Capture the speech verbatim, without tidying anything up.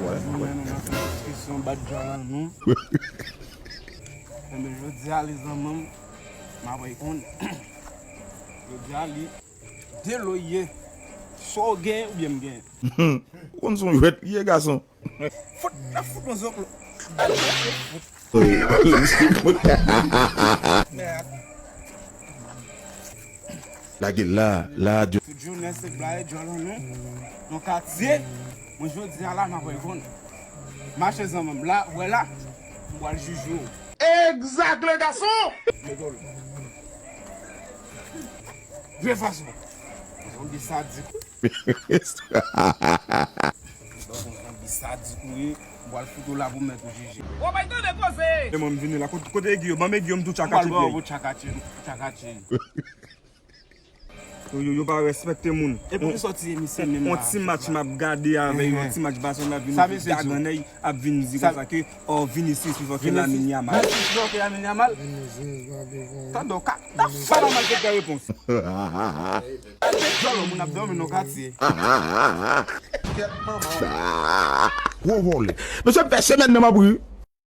Jounen nou nan fè diskisyon, bat djòl an nou. Enben, jodi a, lezanmi, m ap reponn. Jodi a, li de lo ye. Sa w genyen oubyen m genyen? Ou konn se yon jwèt li ye, gason. Fout, n ap fout yon zoklo. Al mache fout. Mèd. Lage la, la, Dyo. Tout jounen se blaye djòl an nou. Nan katye, mwen jodi a la m ap reponn. Mache zanmi m la, wè la, m pral jije w. Exact, le garçon! Metòl. De fason. Zanmi sadik. Donk, yon zanmi sadik ou ye, m pral fout ou la pou mèt ou jije. Ou pa tande koze! E mwen, m vini la. Kote, kote Egi yo? Ban m Egi yo, m tou tchakatche. M pral ba w pou tchakatche, tchakatche. Yo, yo, yo pa respekte moun. E pou ki sòti emisyon menm la? On ti match m ap gade avè yo, on ti match Barcelona ap vin dagan nèy, ap vin di konsa ke, oh, Vinicius pi fò ke Lamine Yamal. Vinicius pi fò ke Lamine Yamal? Tande w ka, ta fè la malfektè repons. Djòl moun ap dòmi nan katye. Gwo vòlè. Mesye, m fè semèn nan m ap ri.